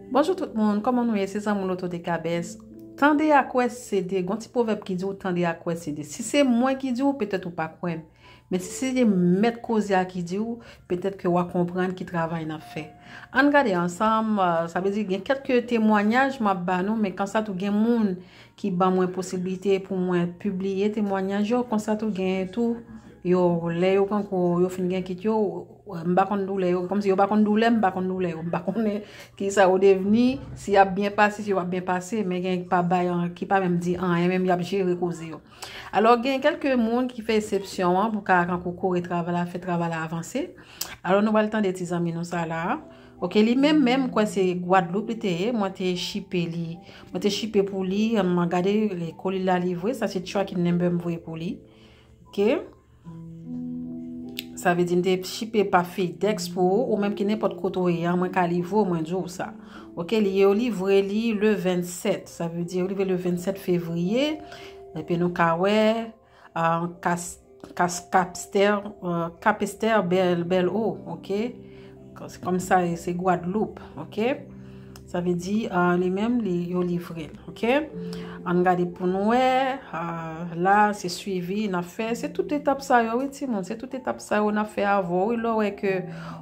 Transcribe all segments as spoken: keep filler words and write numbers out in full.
Bonjou tout moun, kòman nou ye? Se zanmi w Loto de Kabès. Tande ak wè se de, gon ti pwovèb ki di w tande ak wè se de. Si se mwen ki di w, petèt ou pa kwè m. Men si se mèt koze a ki di w, petèt ke w a konprann ki travay n ap fè. Ann gade ansanm, euh, sa vle di gen kèlke temwayaj m ap ba nou, men konsa tou gen moun ki ban mwen posiblite pou mwen pibliye temwayaj yo, konsa tou gen tou yo, lè yo kankou yo fin gen kit yo, m pa konn doulè yo, kòmsi yo pa konn doulè, m pa konn doulè yo, m pa konnen kisa yo devni, si y ap byen pase, si yo p ap byen pase, men gen ki pa bay an, ki pa menm di anyen, menm y ap jere koze yo. Alò, gen kèlke moun ki fè eksepsyon an pou ka kankou kore travay la, fè travay la avanse. Alò, nou pral tande ti zanmi nou sa la. Ok, li menm menm, kwè se Gwadloup li te ye, mwen te chipe li, mwen te chipe pou li, m gade, e, koli la livre, sa se tracking number m voye pou li. Ok? Sa vle di m te chipe pa FedEx pou ou, ou menm ki nenpòt kote w ye a, mwen ka livre w, mwen di w sa. Ok, li yo livre li le vennsèt, sa vle di yo livre le vennsèt fevriye, epi nou ka wè, ah, kas, kas, Kapstè, euh, Kapestè Bèl, Bèl O, ok? Se kòm sa, se Gwadloup, ok? Sa vle di, euh, li menm, li, yo livre l, ok? Ann gade pou n wè, euh, la, se swivi n ap fè. Se tout etap sa yo, wi, timoun. Se tout etap sa yo n ap fè avè w, wi. Lè w wè ke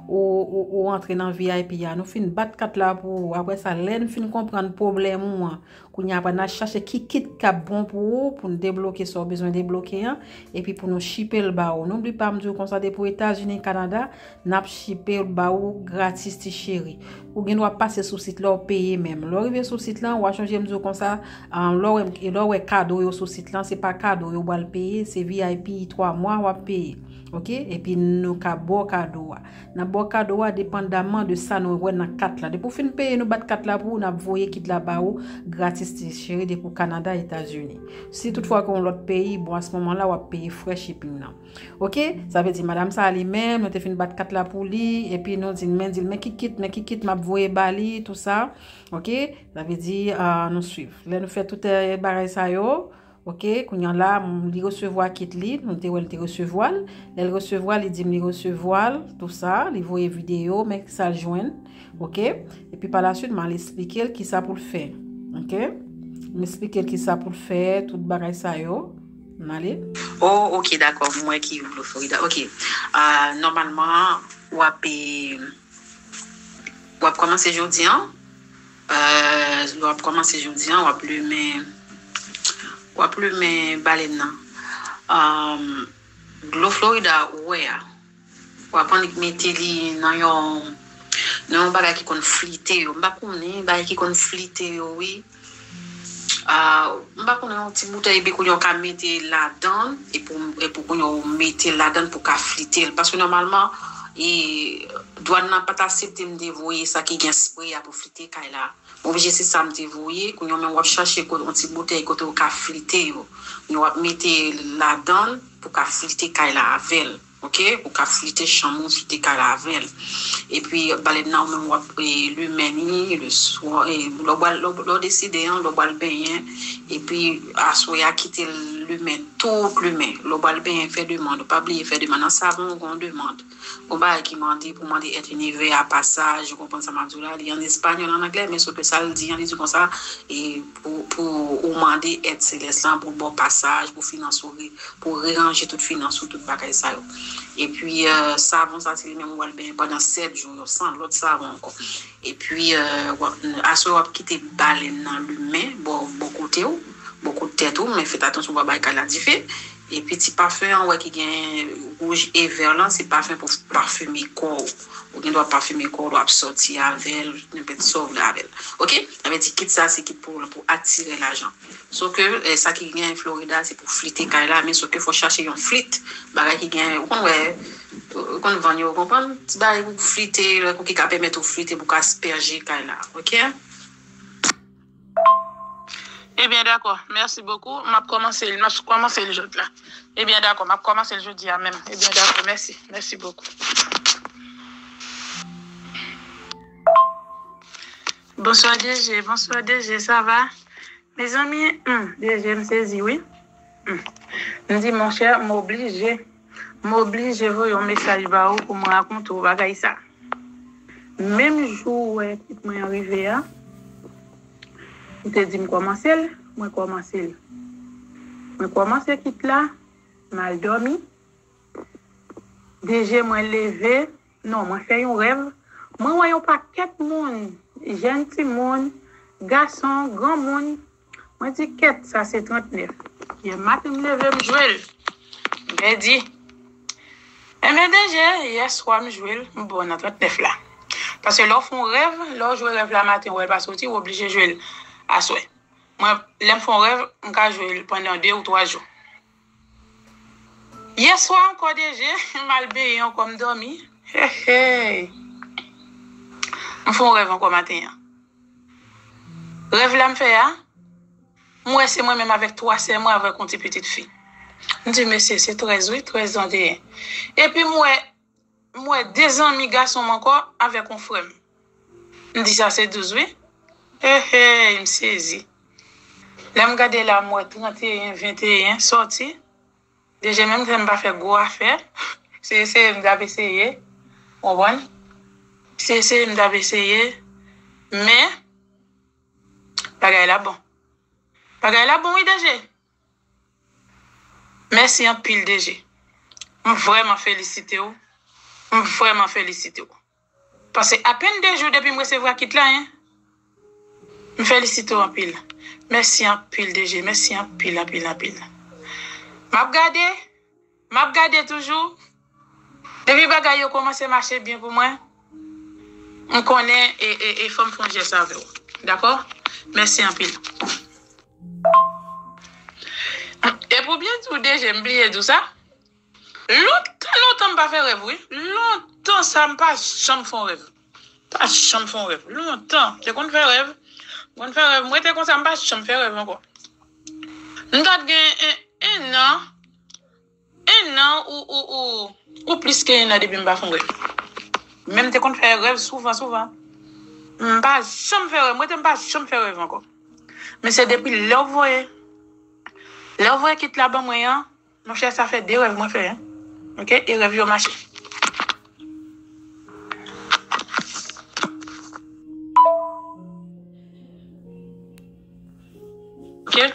ou, ou, ou antre nan V I P a, nou fin bat kat la pou ou. Apre sa, lè n fin konprann pwoblèm ou an, kounye a, apre, n a chache ki kit k ap bon pou ou, pou n debloke sa w bezwen debloke an, epi pou nou chipe l ba ou. Oubli pa, m di w konsa, depi w Etazini, Kanada, n ap chipe l ba ou gratis, ti cheri. Ou gen dwa pase sou sit la, w peye menm. Lè w rive sou sit lan, w a chonje m di w konsa, ah, lè w wè, lè w wè kado yo sou sit lan, se pa kado yo pral peye, se V I P twa mwa w ap peye. Ok? Epi nou ka ba w kado a. N ap ba w kado a depandaman de sa nou wè nan kat la. Depi w fin peye, nou bat kat la pou ou, n ap voye kit la ba ou gratis, ti cheri, depi w Kanada, Etazini. Si toutfwa ke yon lòt peyi, bon, a se moman la, w ap peye frè shipping nan. Ok? Sa vle di, madanm sa a li menm, nou te fin bat kat la pou li, epi nou di l, men, di l, men ki kit, men ki kit m ap voye ba li, tou sa. Ok? Sa vle di, ah, nou swiv. Lè nou fè tout, eh, bagay sa yo, ok, kounye a la, m, li resevwa kit li, nou te wè l te resevwa l. Lè l resevwa l, li di m li resevwa l, tou sa, li voye videyo, men sa l jwenn, ok. Epi pa la swit, m al esplike l kisa pou l fè, ok. M esplike l kisa pou l fè, tout bagay sa yo. M ale. Oh, ok, dakò, m wè ki Glo Florida. Ok. Ah, nòmalman, w ap, eh, w ap kòmanse jodi an. Euh, lè w ap kòmanse jodi an, w ap limen, w ap limen balèn nan. Um, Glo Florida ou wè a, w ap annik mete li nan yon, nan yon bagay ki konn flite yo. M pa konnen, bagay ki konn flite yo, wi. Ah, m pa konnen, yon ti boutèy epi kounye a w ka mete ladan, epi w, epi kounye a w mete ladan pou ka flite l. Paske nòmalman, e, dwàn nan pa t aksepte m te voye sa ki gen spre a pou flite kay la. M oblije se sa m te voye. Kounye a menm w ap chache kote, yon ti boutèy kote w ka flite yo. Kounye a w ap mete ladan pou ka flite kay la avè l. Ok? Pou ka flite chanm ou, flite kay la avè l. Epi, balèn nan ou menm w ap, e, limen li, le swa, e, lè w pral, lè w, lè w deside, an, lè w pral benyen. Epi, aswè a kite l limen, tout limen. Lè w pral benyen, fè demann. Ou pa bliye fè demann. Nan savon, ou gen yon demann. Gon bagay ki mande pou mande èd inivè a pasaj, ou konprann sa m ap di w la, li an espanyòl, an anglè, men soke sa l di an, li di konsa, e pou, pou ou mande èd selès lan, pou l ba w pasaj, pou finans ou re-, pou reyanje tout finans ou, tout bagay sa yo. Epi, euh, savon sa, se li menm ou pral benyen pandan sèt jou yo, san lòt savon ankò. Epi, euh, w ap, aswè w ap kite balèn nan limen, bò, bò kote w, bò kote tèt ou, men fèt atansyon pou w pa bay kay la dife. Epi ti pafen an, wè ki gen wouj e vè lan, se pafen pou pafime kò w. Ou gen dwa pafime kò w, lè w ap sòti avè l, nenpòt sa w vle avè l. Ok? Sa vle di kit sa, se kit pou, pou atire lajan. Soke, eh, sa ki gen Florida, se pou flite kay la, men soke fò chache yon flit, bagay ki gen, ou konn wè, ou konn vann yo, ou konprann? Ti bagay pou flite, lè ki ka pèmèt ou flite, pou ka aspèje kay la, ok? Ebyen, dakò. Mèsi bokou. M ap kòmanse l, m ap kòmanse l jodi la. Ebyen, dakò. M ap kòmanse l jodi a menm. Ebyen, dakò. Mèsi. Mèsi bokou. Bonswa, D J. Bonswa, D J. Sa va? Mezanmi, hmm, D J, m sezi, wi. Hmm. M di, monchè, m oblije. M oblije voye yon mesaj ba ou pou m rakonte w bagay sa. Menm jou ou wè pitit mwen an rive a, Li te di m kòmanse l, mwen kòmanse l. Mwen kòmanse kit la, m al dòmi. D J mwen leve, non, mwen fè yon rèv. Mwen wè yon pakèt moun, jèn timoun, gason, granmoun. Mwen di, "Kèt, sa se trannèf." Yè maten m leve, m jwe l. M pèdi. Enben, D J, yè swa m jwe l, m bon nan trannèf la. Paske lè w fè yon rèv, lè w jwe rèv la maten, w wè l pa soti, w oblije jwe l aswè. Mwen, lè m fè yon rèv, m ka jwe l pandan de ou twa jou. Yè swa ankò, D J, m al benyen ankò, m dòmi. Hey, hey. M fè yon rèv ankò maten an. Rèv la m fè a, m wè se mwen menm avèk twa sè mwen avèk yon ti pitit fi. M di, "Mesye, se trèz wi, trèz trannteyen." Epi m wè, m wè de zanmi gason m ankò avèk yon frè m. M di, "Sa se douz wi." Ehey, m sezi. Lè m gade la, m wè trannteyen, venteyen sòti. D J menm fè m pa fè gwo afè. Se eseye m t ap eseye. Konprann? Se eseye m t ap eseye. Men, bagay la bon. Bagay la bon wi, D J. Mèsi anpil, D J. M vrèman felisite w. M vrèman felisite w. Pase apèn de jou depi m resevwa kit la, en. M felisite w anpil. Mèsi anpil, D J. Mèsi anpil, anpil, anpil. M ap gade, m ap gade toujou. Depi bagay yo kòmanse mache byen pou mwen, m konnen e, e, e fò m fè yon jès avè w. Dakò? Mèsi anpil. E pou byen di w, D J, m bliye di w sa. Lontan, lontan m pa fè rèv, wi. Lontan sa m pa janm fè yon rèv. Pa janm fè yon rèv. Lontan. Te konn fè rèv. M konn fè rèv. M rete konsa, m pa janm fè rèv ankò. M ta t gen en, en an. En an ou, ou, ou, ou plis ke en an depi m pa fè yon rèv. Men m te konn fè rèv souvan, souvan. M pa janm fè rèv. M rete m pa janm fè rèv ankò. Men se depi lè w voye, lè w voye kit la ban mwen an, monchè, sa fè de rèv mwen fè, en. Oke? E rèv yo mache. Oke?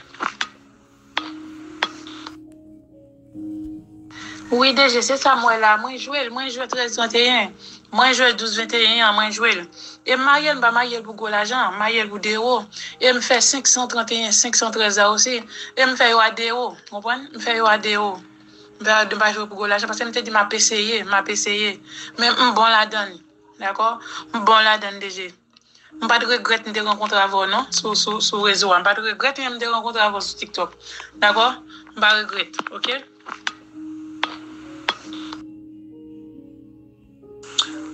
Wi, D J, se sa m wè la. Mwen jwe l, mwen jwe trèz trannteyen. Mwen jwe douz venteyen an, mwen jwe l. E m marye l, m pa marye l pou gwo lajan, m marye l pou de ewo. E m fè senk san trannteyen, senk san trèz la osi. E m fè yo a de ewo, konprann? M fè yo a de ewo. M pa, m pa jwe pou gwo lajan, paske m te di m ap eseye, m ap eseye. Men m bon ladan l, dakò? M bon ladan l, D J. M pa t regrèt m te rankontre avè w non, sou, sou, sou rezo a. M pa t regrèt menm m te rankontre avè w sou TikTok. Dakò? M pa regrèt, oke?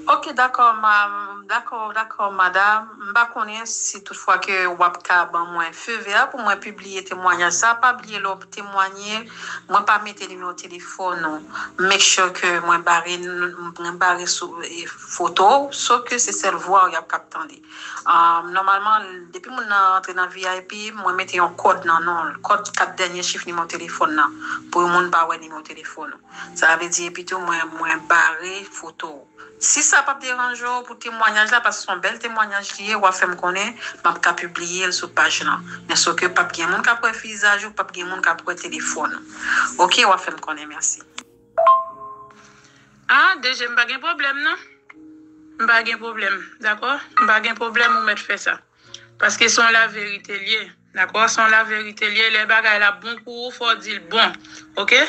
Oke, dakò, ma-, dakò, dakò, madam. M pa konnen si toutfwa ke w ap ka ban mwen feu vert pou mwen pibliye temwanyaj sa. Pa bliye lè w temwanye, mwen pa mete nimewo telefòn ou. Make sure ke mwen bare, mwen bare sou, e, foto w, sof ke se sèl vwa w y ap k ap tande. Ah, nòmalman, depi moun nan antre nan V I P, mwen mete yon kòd nan non l, kòd kat dènye chif nimewo telefòn nan, pou yon moun pa wè nimewo telefòn ou. Sa vle di, epi tou, mwen, mwen bare foto w. Si sa p ap deranje w pou temwanyaj la, paske se yon bèl temwanyaj li ye, w a fè m konnen, m ap ka pibliye l sou paj lan. Men sof ke p ap gen moun k ap wè vizaj ou, p ap gen moun k ap wè telefòn ou. Oke, w a fè m konnen, mèsi. Ah, D J, m pa gen pwoblèm, non. M pa gen pwoblèm, dakò? M pa gen pwoblèm, ou mèt fè sa. Paske se yon laverite l ye, dakò? Se yon laverite l ye, lè bagay la bon pou ou, fò w di l bon, oke?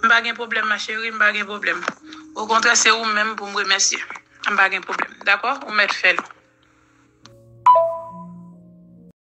M pa gen pwoblèm, ma chérie, m pa gen pwoblèm. Okontrè, se ou menm pou m remèsye. M pa gen pwoblèm, dakò? Ou mèt fè l.